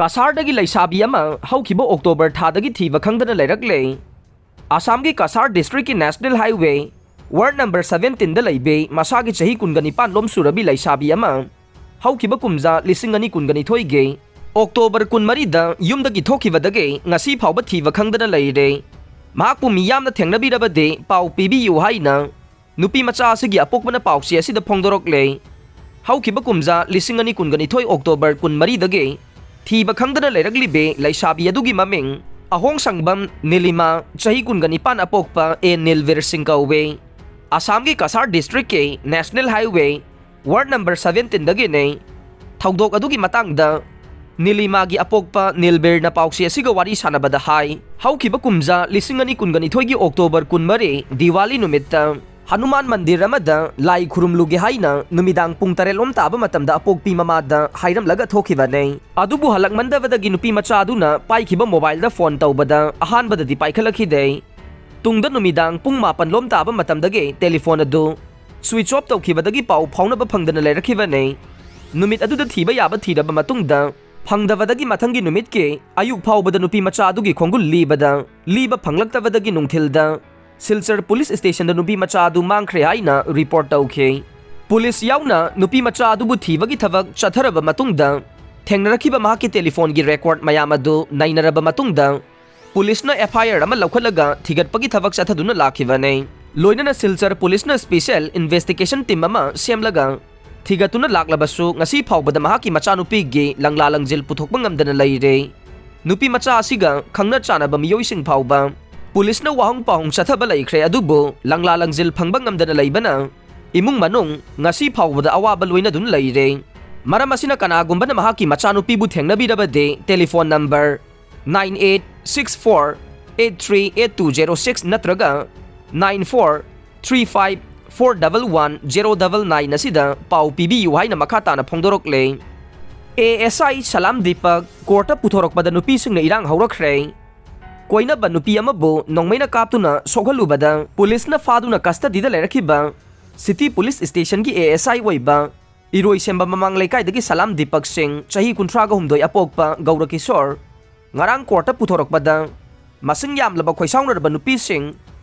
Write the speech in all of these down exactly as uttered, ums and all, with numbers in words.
ꯀꯁꯥꯔꯗꯒꯤ ꯂꯩꯁꯥꯕꯤ ꯑꯃ ꯍꯧꯈꯤꯕ ꯑꯣꯛꯇꯣꯕꯔ ꯊꯥꯗꯒꯤ ꯊꯤꯕ ꯈꯪꯗꯅ ꯂꯩꯔꯛꯂꯦ꯫ ꯑꯁꯥꯝꯒꯤ ꯀꯁꯥꯔ ꯗꯤꯁꯇ꯭ꯔꯤꯛꯀꯤ ꯅꯦꯁꯅꯦꯜ ꯍꯥꯏꯋꯦ ꯋꯥꯔꯗ ꯅꯝꯕꯔ ꯁꯕꯦꯟꯇꯤꯟꯗ ꯂꯩꯕꯤ ꯃꯁꯥꯒꯤ ꯆꯍꯤ ꯀꯨꯟꯒ ꯅꯤꯄꯥꯟ ꯂꯣꯝ ꯁꯨꯔꯕꯤ ꯂꯩꯁꯥꯕꯤ ꯑꯃ ꯍꯧꯈꯤꯕ ꯀꯨꯝꯖꯥ ꯂꯤꯁꯤꯡ ꯑꯅꯤ ꯀꯨꯟꯒ ꯅꯤꯊꯣꯏꯒꯤ ꯑꯣꯛꯇꯣꯕꯔ ꯀꯨꯟꯃꯔꯤꯗ ꯌꯨꯝꯗꯒꯤ ꯊꯣꯛꯈꯤꯕꯗꯒꯤ ꯉꯁꯤ ꯐꯥꯎꯕ ꯊꯤꯕ ꯈꯪꯗꯅ ꯂꯩꯔꯦ꯫ ꯃꯍꯥꯛꯄꯨ ꯃꯤꯌꯥꯝꯅ ꯊꯦꯡꯅꯕꯤꯔꯕꯗꯤ ꯄꯥꯎ ꯄꯤꯕꯤꯌꯨ ꯍꯥꯏꯅ ꯅꯨꯄꯤ ꯃꯆꯥ ꯑꯁꯤꯒꯤ ꯑꯄꯣꯛꯄꯅ ꯄꯥꯎꯆꯦ ꯑꯁꯤꯗ ꯐꯣꯡꯗꯣꯔꯛꯂꯦ꯫ ꯍꯧꯈꯤꯕ ꯀꯨꯝꯖꯥ ꯂꯤꯁꯤꯡ ꯑꯅꯤ ꯀꯨꯟꯒ ꯅꯤꯊꯣꯏ ꯑꯣꯛꯇꯣꯕꯔ ꯀꯨꯟꯃꯔꯤꯗꯒꯤ ꯊꯤꯕ ꯈꯪꯗꯅ ꯂꯩꯔꯛꯂꯤꯕꯤ ꯂꯩꯁꯥꯕꯤ ꯑꯗꯨꯒꯤ ꯃꯃꯤꯡ ꯑꯍꯣꯡꯁꯪꯕꯝ ꯅꯤꯂꯤꯃꯥ, ꯆꯍꯤ ꯀꯨꯟꯒ ꯅꯤꯄꯥꯟ, ꯑꯄꯣꯛꯄ ꯑꯦ ꯅꯤꯜꯕꯤꯔ ꯁꯤꯡ ꯀꯧꯋꯦ꯫ ꯑꯁꯥꯝꯒꯤ ꯀꯁꯥꯔ ꯗꯤꯁꯇ꯭ꯔꯤꯛꯀꯤ ꯅꯦꯁꯅꯦꯜ ꯍꯥꯏꯋꯦ ꯋꯥꯔꯗ ꯅꯝꯕꯔ ꯁꯕꯦꯟꯇꯤꯟꯗꯒꯤꯅꯤ꯫ ꯊꯧꯗꯣꯛ ꯑꯗꯨꯒꯤ ꯃꯇꯥꯡꯗ ꯅꯤꯂꯤꯃꯥꯒꯤ ꯑꯄꯣꯛꯄ ꯅꯤꯜꯕꯤꯔꯅ ꯄꯥꯎꯆꯦ ꯑꯁꯤꯒ ꯋꯥꯔꯤ ꯁꯥꯟꯅꯕꯗ ꯍꯥꯏ, ꯍꯧꯈꯤꯕ ꯀꯨꯝꯖꯥ ꯂꯤꯁꯤꯡ ꯑꯅꯤ ꯀꯨꯟꯒ ꯅꯤꯊꯣꯏꯒꯤ ꯑꯣꯛꯇꯣꯕꯔ ꯀꯨꯟꯃꯔꯤ ꯗꯤꯋꯥꯂꯤ ꯅꯨꯃꯤꯠꯇ ꯍꯅꯨꯃꯥꯟ ꯃꯟꯗꯤꯔ ꯑꯃꯗ ꯂꯥꯏ ꯈꯨꯔꯨꯝꯂꯨꯒꯦ ꯍꯥꯏꯅ ꯅꯨꯃꯤꯗꯥꯡ ꯄꯨꯡ ꯇꯔꯦꯠ ꯂꯣꯝ ꯇꯥꯕ ꯃꯇꯝꯗ ꯑꯄꯣꯛꯄꯤ ꯃꯃꯥꯗ ꯍꯥꯏꯔꯝꯂꯒ ꯊꯣꯛꯈꯤꯕꯅꯤ꯫ ꯑꯗꯨꯕꯨ ꯍꯜꯂꯛꯃꯟꯗꯕꯗꯒꯤ ꯅꯨꯄꯤ ꯃꯆꯥ ꯑꯗꯨꯅ ꯄꯥꯏꯈꯤꯕ ꯃꯣꯕꯥꯏꯜꯗ ꯐꯣꯟ ꯇꯧꯕꯗ ꯑꯍꯥꯟꯕꯗꯗꯤ ꯄꯥꯏꯈꯠꯂꯛꯈꯤꯗꯦ꯫ ꯇꯨꯡꯗ ꯅꯨꯃꯤꯗꯥꯡ ꯄꯨꯡ ꯃꯥꯄꯟ ꯂꯣꯝ ꯇꯥꯕ ꯃꯇꯝꯗꯒꯤ ꯇꯦꯂꯤꯐꯣꯟ ꯑꯗꯨ ꯁ꯭ꯋꯤꯆ ꯑꯣꯐ ꯇꯧꯈꯤꯕꯗꯒꯤ ꯄꯥꯎ ꯐꯥꯎꯅꯕ ꯐꯪꯗꯅ ꯂꯩꯔꯛꯈꯤꯕꯅꯤ꯫ ꯅꯨꯃꯤꯠ ꯑꯗꯨꯗ ꯊꯤꯕ ꯌꯥꯕ ꯊꯤꯔꯕ ꯃꯇꯨꯡꯗ ꯐꯪꯗꯕꯗꯒꯤ ꯃꯊꯪꯒꯤ ꯅꯨꯃꯤꯠꯀꯤ ꯑꯌꯨꯛ ꯐꯥꯎꯕꯗ ꯅꯨꯄꯤ ꯃꯆꯥ ꯑꯗꯨꯒꯤ ꯈꯣꯡꯒꯨꯜ ꯂꯤꯕꯗ, ꯂꯤꯕ ꯐꯪꯂꯛꯇꯕꯗꯒꯤ ꯅꯨꯡꯊꯤꯜꯗ ꯁꯤꯜꯆꯔ ꯄꯨꯂꯤꯁ ꯁ꯭ꯇꯦꯁꯟꯗ ꯅꯨꯄꯤ ꯃꯆꯥ ꯑꯗꯨ ꯃꯥꯡꯈ꯭ꯔꯦ ꯍꯥꯏꯅ ꯔꯤꯄꯣꯔꯠ ꯇꯧꯈꯤ꯫ ꯄꯨꯂꯤꯁ ꯌꯥꯎꯅ ꯅꯨꯄꯤ ꯃꯆꯥ ꯑꯗꯨꯕꯨ ꯊꯤꯕꯒꯤ ꯊꯕꯛ ꯆꯠꯊꯔꯕ ꯃꯇꯨꯡꯗ ꯊꯦꯡꯅꯔꯛꯈꯤꯕ ꯃꯍꯥꯛꯀꯤ ꯇꯦꯂꯤꯐꯣꯟꯒꯤ ꯔꯦꯀꯣꯔꯗ ꯃꯌꯥꯝ ꯑꯗꯨ ꯅꯩꯅꯔꯕ ꯃꯇꯨꯡꯗ ꯄꯨꯂꯤꯁꯅ ꯑꯦꯐ ꯑꯥꯏ ꯑꯥꯔ ꯑꯃ ꯂꯧꯈꯠꯂꯒ ꯊꯤꯒꯠꯄꯒꯤ ꯊꯕꯛ ꯆꯠꯊꯗꯨꯅ ꯂꯥꯛꯈꯤꯕꯅꯤ꯫ ꯂꯣꯏꯅꯅ ꯁꯤꯜꯆꯔ ꯄꯨꯂꯤꯁꯅ ꯁ꯭ꯄꯦꯁꯤꯌꯦꯜ ꯏꯟꯚꯦꯁꯇꯤꯒꯦꯁꯟ ꯇꯤꯝ ꯑꯃ ꯁꯦꯝꯂꯒ ꯊꯤꯒꯠꯇꯨꯅ ꯂꯥꯛꯂꯕꯁꯨ ꯉꯁꯤ ꯐꯥꯎꯕꯗ ꯃꯍꯥꯛꯀꯤ ꯃꯆꯥꯅꯨꯄꯤꯒꯤ ꯂꯪꯂꯥ ꯂꯪꯖꯤꯜ ꯄꯨꯊꯣꯛꯄ ꯉꯝꯗꯅ ꯂꯩꯔꯦ꯫ ꯅꯨꯄꯤ ꯃꯆꯥ ꯑꯁꯤꯒ ꯈꯪꯅ ꯆꯥꯟꯅꯕ ꯃꯤꯑꯣꯏꯁꯤꯡ ꯐꯥꯎꯕ ꯄꯨꯂꯤꯁꯅ ꯋꯥꯍꯪ ꯄꯥꯎꯍꯪ ꯆꯠꯊꯕ ꯂꯩꯈ꯭ꯔꯦ, ꯑꯗꯨꯕꯨ ꯂꯪꯂꯥ ꯂꯪꯖꯤꯜ ꯐꯪꯕ ꯉꯝꯗꯅ ꯂꯩꯕꯅ ꯏꯃꯨꯡ ꯃꯅꯨꯡ ꯉꯁꯤ ꯐꯥꯎꯕꯗ ꯑꯋꯥꯕ ꯂꯣꯏꯅꯗꯨꯅ ꯂꯩꯔꯦ꯫ ꯃꯔꯝ ꯑꯁꯤꯅ ꯀꯅꯥꯒꯨꯝꯕꯅ ꯃꯍꯥꯛꯀꯤ ꯃꯆꯥꯅꯨꯄꯤꯕꯨ ꯊꯦꯡꯅꯕꯤꯔꯕꯗꯤ telephone number nine eight six four eight three eight two zero six ꯅꯠꯇ꯭ꯔꯒ nine four three five four double one zero double nine ꯑꯁꯤꯗ ꯄꯥꯎ ꯄꯤꯕꯤꯌꯨ ꯍꯥꯏꯅ ꯃꯈꯥ ꯇꯥꯅ ꯐꯣꯡꯗꯣꯔꯛꯂꯦ꯫ ꯑꯦ ꯑꯦꯁ ꯑꯥꯏ ꯁꯂꯥꯝ ꯗꯤꯄꯛ ꯀꯣꯔꯠꯇ ꯄꯨꯊꯣꯔꯛꯄꯗ ꯅꯨꯄꯤꯁꯤꯡꯅ ꯏꯔꯥꯡ ꯍꯧꯔꯛꯈ꯭ꯔꯦ꯫ ꯀꯣꯏꯅꯕ ꯅꯨꯄꯤ ꯑꯃꯕꯨ ꯅꯣꯡꯃꯩꯅ ꯀꯥꯞꯇꯨꯅ ꯁꯣꯛꯍꯜꯂꯨꯕꯗ ꯄꯨꯂꯤꯁꯅ ꯐꯥꯗꯨꯅ ꯀꯁꯇꯗꯤꯗ ꯂꯩꯔꯛꯈꯤꯕ ꯁꯤꯇꯤ ꯄꯨꯂꯤꯁ ꯁ꯭ꯇꯦꯁꯟꯒꯤ ꯑꯦ ꯑꯦꯁ ꯑꯥꯏ ꯑꯣꯏꯕ ꯏꯔꯣꯏꯁꯦꯝꯕ ꯃꯃꯥꯡ ꯂꯩꯀꯥꯏꯗꯒꯤ ꯁꯂꯥꯝ ꯗꯤꯄꯛ ꯁꯤꯡ, ꯆꯍꯤ ꯀꯨꯟꯊ꯭ꯔꯥꯒ ꯍꯨꯝꯗꯣꯏ ꯑꯄꯣꯛꯄ ꯒꯧꯔ ꯀꯤꯁꯣꯔ, ꯉꯔꯥꯡ ꯀꯣꯔꯠꯇ ꯄꯨꯊꯣꯔꯛꯄꯗ, ꯃꯁꯤꯡ ꯌꯥꯝꯂꯕ ꯈꯣꯏꯁꯥꯎꯅꯔꯕ ꯅꯨꯄꯤꯁꯤꯡ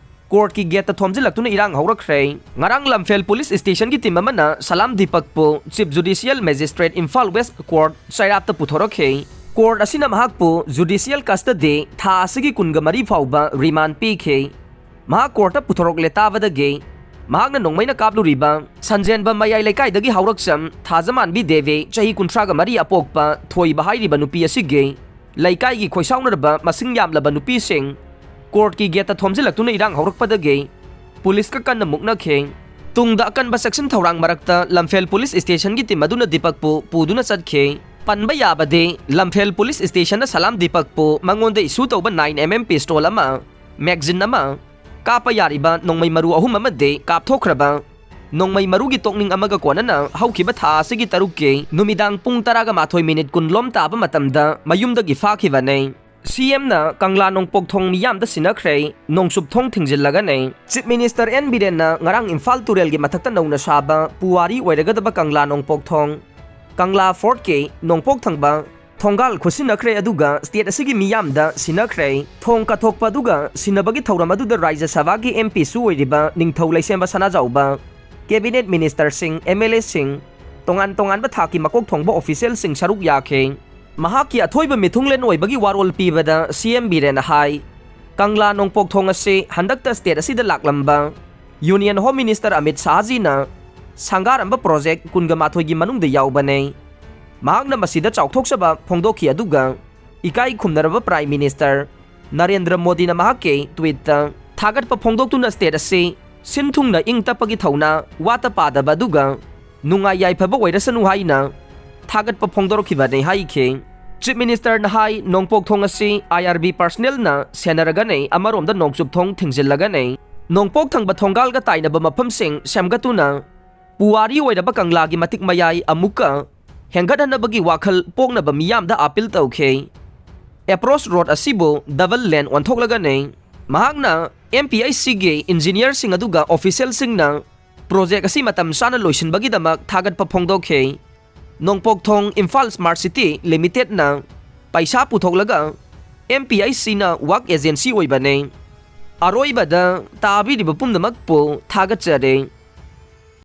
ꯀꯣꯔꯠꯀꯤ ꯒꯦꯠꯇ ꯊꯣꯝꯖꯤꯜꯂꯛꯇꯨꯅ ꯏꯔꯥꯡ ꯍꯧꯔꯛꯈ꯭ꯔꯦ꯫ ꯉꯔꯥꯡ ꯂꯝꯐꯦꯜ ꯄꯨꯂꯤꯁ ꯁ꯭ꯇꯦꯁꯟꯒꯤ ꯇꯤꯝ ꯑꯃꯅ ꯁꯂꯥꯝ ꯗꯤꯄꯛꯄꯨ chief judicial magistrate Imphal west court ꯆꯩꯔꯥꯞꯇ ꯄꯨꯊꯣꯔꯛꯈꯤ꯫ ꯀꯣꯔꯠ ꯑꯁꯤꯅ ꯃꯍꯥꯛꯄꯨ ꯖꯨꯗꯤꯁꯤꯌꯦꯜ ꯀꯁꯇꯗꯤ ꯊꯥ ꯑꯁꯤꯒꯤ ꯀꯨꯟꯒ ꯃꯔꯤ ꯐꯥꯎꯕ ꯔꯤꯃꯥꯟ ꯄꯤꯈꯤ꯫ ꯃꯍꯥꯛ ꯀꯣꯔꯠꯇ ꯄꯨꯊꯣꯔꯛꯂꯦ ꯇꯥꯕꯗꯒꯤ ꯃꯍꯥꯛꯅ ꯅꯣꯡꯃꯩꯅ ꯀꯥꯞꯂꯨꯔꯤꯕ ꯁꯟꯖꯦꯟꯕ ꯃꯌꯥꯏ ꯂꯩꯀꯥꯏꯗꯒꯤ ꯍꯧꯔꯛꯆꯝ ꯊꯥꯖꯃꯥꯟꯕꯤ ꯗꯦꯕꯤ, ꯆꯍꯤ ꯀꯨꯟꯊ꯭ꯔꯥꯒ ꯃꯔꯤ ꯑꯄꯣꯛꯄ ꯊꯣꯏꯕ ꯍꯥꯏꯔꯤꯕ ꯅꯨꯄꯤ ꯑꯁꯤꯒꯤ ꯂꯩꯀꯥꯏꯒꯤ ꯈꯣꯏꯁꯥꯎꯅꯔꯕ ꯃꯁꯤꯡ ꯌꯥꯝꯂꯕ ꯅꯨꯄꯤꯁꯤꯡ ꯀꯣꯔꯠꯀꯤ ꯒꯦꯠꯇ ꯊꯣꯝꯖꯤꯜꯂꯛꯇꯨꯅ ꯏꯔꯥꯡ ꯍꯧꯔꯛꯄꯗꯒꯤ ꯄꯨꯂꯤꯁꯀ ꯀꯟꯅ ꯃꯨꯛꯅꯈꯤ꯫ ꯇꯨꯡꯗ ꯑꯀꯟꯕ ꯆꯦꯛꯁꯤꯟ ꯊꯧꯔꯥꯡ ꯃꯔꯛꯇ ꯂꯝꯐꯦꯜ ꯄꯨꯂꯤꯁ ꯁ꯭ꯇꯦꯁꯟꯒꯤ ꯇꯤꯝ ꯑꯗꯨꯅ ꯗꯤꯄꯛꯄꯨ ꯄꯨꯗꯨꯅ ꯆꯠꯈꯤ꯫ ꯄꯟꯕ ꯌꯥꯕꯗꯤ, ꯂꯝꯐꯦꯜ ꯄꯨꯂꯤꯁ ꯁ꯭ꯇꯦꯁꯟꯅ ꯁꯂꯥꯝ ꯗꯤꯄꯛꯄꯨ ꯃꯉꯣꯟꯗ ꯏꯁꯨ ꯇꯧꯕ ꯅꯥꯏꯟ ꯑꯦꯝ ꯑꯦꯝ ꯄꯤꯁꯇꯣꯜ ꯑꯃ, ꯃꯦꯒꯖꯤꯟ ꯑꯃ, ꯀꯥꯞꯄ ꯌꯥꯔꯤꯕ ꯅꯣꯡꯃꯩ ꯃꯔꯨ ꯑꯍꯨꯝ ꯑꯃꯗꯤ ꯀꯥꯞꯊꯣꯛꯈ꯭ꯔꯕ ꯅꯣꯡꯃꯩ ꯃꯔꯨꯒꯤ ꯇꯣꯛꯅꯤꯡ ꯑꯃꯒ ꯀꯣꯟꯅꯅ ꯍꯧꯈꯤꯕ ꯊꯥ ꯑꯁꯤꯒꯤ ꯇꯔꯨꯛꯀꯤ ꯅꯨꯃꯤꯗꯥꯡ ꯄꯨꯡ ꯇꯔꯥꯒ ꯃꯥꯊꯣꯏ ꯃꯤꯅꯤꯠ ꯀꯨꯟ ꯂꯣꯝ ꯇꯥꯕ ꯃꯇꯝꯗ ꯃꯌꯨꯝꯗꯒꯤ ꯐꯥꯈꯤꯕꯅꯤ꯫ ꯁꯤ ꯑꯦꯝꯅ ꯀꯪꯂꯥ ꯅꯣꯡꯄꯣꯛ ꯊꯣꯡ ꯃꯤꯌꯥꯝꯗ ꯁꯤꯟꯅꯈ꯭ꯔꯦ, ꯅꯣꯡꯆꯨꯞ ꯊꯣꯡ ꯊꯤꯡꯖꯤꯜꯂꯒꯅꯤ꯫ ꯆꯤꯐ ꯃꯤꯅꯤꯁꯇꯔ ꯑꯦꯟ ꯕꯤꯔꯦꯟꯅ ꯉꯔꯥꯡ ꯏꯝꯐꯥꯜ ꯇꯨꯔꯦꯜꯒꯤ ꯃꯊꯛꯇ ꯅꯧꯅ ꯁꯥꯕ ꯄꯨꯋꯥꯔꯤ ꯑꯣꯏꯔꯒꯗꯕ ꯀꯪꯂꯥ ꯅꯣꯡꯄꯣꯛ ꯊꯣꯡ, ꯀꯪꯂꯥ ꯐꯣꯔꯠꯀꯤ ꯅꯣꯡꯄꯣꯛ ꯊꯪꯕ ꯊꯣꯡꯒꯥꯜ ꯈꯨꯠꯁꯤꯟꯅꯈ꯭ꯔꯦ, ꯑꯗꯨꯒ ꯁ꯭ꯇꯦꯠ ꯑꯁꯤꯒꯤ ꯃꯤꯌꯥꯝꯗ ꯁꯤꯟꯅꯈ꯭ꯔꯦ꯫ ꯊꯣꯡ ꯀꯠꯊꯣꯛꯄ ꯑꯗꯨꯒ ꯁꯤꯟꯅꯕꯒꯤ ꯊꯧꯔꯝ ꯑꯗꯨꯗ ꯔꯥꯖ꯭ꯌ ꯁꯚꯥꯒꯤ ꯑꯦꯝ ꯄꯤꯁꯨ ꯑꯣꯏꯔꯤꯕ ꯅꯤꯡꯊꯧ ꯂꯩꯁꯦꯝꯕ ꯁꯅꯥꯖꯥꯎꯕ, ꯀꯦꯕꯤꯅꯦꯠ ꯃꯤꯅꯤꯁꯇꯔꯁꯤꯡ, ꯑꯦꯝ ꯑꯦꯜ ꯑꯦꯁꯤꯡ, ꯇꯣꯉꯥꯟ ꯇꯣꯉꯥꯟꯕ ꯊꯥꯛꯀꯤ ꯃꯀꯣꯛ ꯊꯣꯡꯕ ꯑꯣꯐꯤꯁꯤꯌꯦꯜꯁꯤꯡ ꯁꯔꯨꯛ ꯌꯥꯈꯤ꯫ ꯃꯍꯥꯛꯀꯤ ꯑꯊꯣꯏꯕ ꯃꯤꯊꯨꯡꯂꯦꯟ ꯑꯣꯏꯕꯒꯤ ꯋꯥꯔꯣꯜ ꯄꯤꯕꯗ ꯁꯤ ꯑꯦꯝ ꯕꯤꯔꯦꯟꯅ ꯍꯥꯏ, ꯀꯪꯂꯥ ꯅꯣꯡꯄꯣꯛ ꯊꯣꯡ ꯑꯁꯤ ꯍꯟꯗꯛꯇ ꯁ꯭ꯇꯦꯠ ꯑꯁꯤꯗ ꯂꯥꯛꯂꯝꯕ ꯌꯨꯅꯤꯌꯟ ꯍꯣꯝ ꯃꯤꯅꯤꯁꯇꯔ ꯑꯃꯤꯠ ꯁꯥꯍꯖꯤꯅ ꯁꯪꯒꯥꯔꯝꯕ ꯄ꯭ꯔꯣꯖꯦꯛ ꯀꯨꯟꯒ ꯃꯥꯊꯣꯏꯒꯤ ꯃꯅꯨꯡꯗ ꯌꯥꯎꯕꯅꯦ꯫ ꯃꯍꯥꯛꯅ ꯃꯁꯤꯗ ꯆꯥꯎꯊꯣꯛꯆꯕ ꯐꯣꯡꯗꯣꯛꯈꯤ, ꯑꯗꯨꯒ ꯏꯀꯥꯏ ꯈꯨꯝꯅꯔꯕ ꯄ꯭ꯔꯥꯏꯝ ꯃꯤꯅꯤꯁꯇꯔ ꯅꯔꯦꯟꯗ꯭ꯔ ꯃꯣꯗꯤꯅ ꯃꯍꯥꯛꯀꯤ ꯇ꯭ꯋꯤꯠꯇ ꯊꯥꯒꯠꯄ ꯐꯣꯡꯗꯣꯛꯇꯨꯅ ꯁ꯭ꯇꯦꯠ ꯑꯁꯤ ꯁꯤꯟ ꯊꯨꯡꯅ ꯏꯪ ꯇꯞꯄꯒꯤ ꯊꯧꯅꯥ, ꯋꯥꯠꯇ ꯄꯥꯗꯕ ꯑꯗꯨꯒ ꯅꯨꯡꯉꯥꯏ ꯌꯥꯏꯐꯕ ꯑꯣꯏꯔꯁꯅꯨ ꯍꯥꯏꯅ ꯊꯥꯒꯠꯄ ꯐꯣꯡꯗꯣꯔꯛꯈꯤꯕꯅꯤ ꯍꯥꯏꯈꯤ꯫ ꯆꯤꯐ ꯃꯤꯅꯤꯁꯇꯔꯅ ꯍꯥꯏ, ꯅꯣꯡꯄꯣꯛ ꯊꯣꯡ ꯑꯁꯤ ꯑꯥꯏ ꯑꯥꯔ ꯕꯤ ꯄꯔꯁꯅꯦꯜꯅ ꯁꯦꯟꯅꯔꯒꯅꯤ, ꯑꯃꯔꯣꯝꯗ ꯅꯣꯡꯆꯨꯞ ꯊꯣꯡ ꯊꯤꯡꯖꯤꯜꯂꯒꯅꯤ꯫ ꯅꯣꯡꯄꯣꯛ ꯊꯪꯕ ꯊꯣꯡꯒꯥꯜꯒ ꯇꯥꯏꯅꯕ ꯃꯐꯝꯁꯤꯡ ꯁꯦꯝꯒꯠꯇꯨꯅ ꯄꯨꯋꯥꯔꯤ ꯑꯣꯏꯔꯕ ꯀꯪꯂꯥꯒꯤ ꯃꯇꯤꯛ ꯃꯌꯥꯏ ꯑꯃꯨꯛꯀ ꯍꯦꯟꯒꯠꯍꯟꯅꯕꯒꯤ ꯋꯥꯈꯜ ꯄꯣꯛꯅꯕ ꯃꯤꯌꯥꯝꯗ ꯑꯥꯄꯤꯜ ꯇꯧꯈꯤ꯫ ꯑꯦꯄ꯭ꯔꯣꯁ ꯔꯣꯗ ꯑꯁꯤꯕꯨ ꯗꯕꯜ ꯂꯦꯟ ꯑꯣꯟꯊꯣꯛꯂꯒꯅꯤ꯫ ꯃꯍꯥꯛꯅ ꯑꯦꯝ ꯄꯤ ꯑꯥꯏ ꯁꯤꯒꯤ ꯏꯟꯖꯤꯅꯤꯌꯔꯁꯤꯡ ꯑꯗꯨꯒ ꯑꯣꯐꯤꯁꯤꯌꯦꯜꯁꯤꯡꯅ ꯄ꯭ꯔꯣꯖꯦꯛ ꯑꯁꯤ ꯃꯇꯝ ꯆꯥꯅ ꯂꯣꯏꯁꯤꯟꯕꯒꯤꯗꯃꯛ ꯊꯥꯒꯠꯄ ꯐꯣꯡꯗꯣꯛꯈꯤ꯫ ꯅꯣꯡꯄꯣꯛꯊꯣꯡ ꯏꯝꯐꯥꯜ ꯁ꯭ꯃꯥꯔꯠ ꯁꯤꯇꯤ ꯂꯤꯃꯤꯇꯦꯗꯅ ꯄꯩꯁꯥ ꯄꯨꯊꯣꯛꯂꯒ ꯑꯦꯝ ꯄꯤ ꯑꯥꯏ ꯁꯤꯅ ꯋꯥꯔꯛ ꯑꯦꯖꯦꯟꯁꯤ ꯑꯣꯏꯕꯅꯤ꯫ ꯑꯔꯣꯏꯕꯗ ꯇꯥꯕꯤꯔꯤꯕ ꯄꯨꯝꯅꯃꯛꯄꯨ ꯊꯥꯒꯠꯆꯔꯤ꯫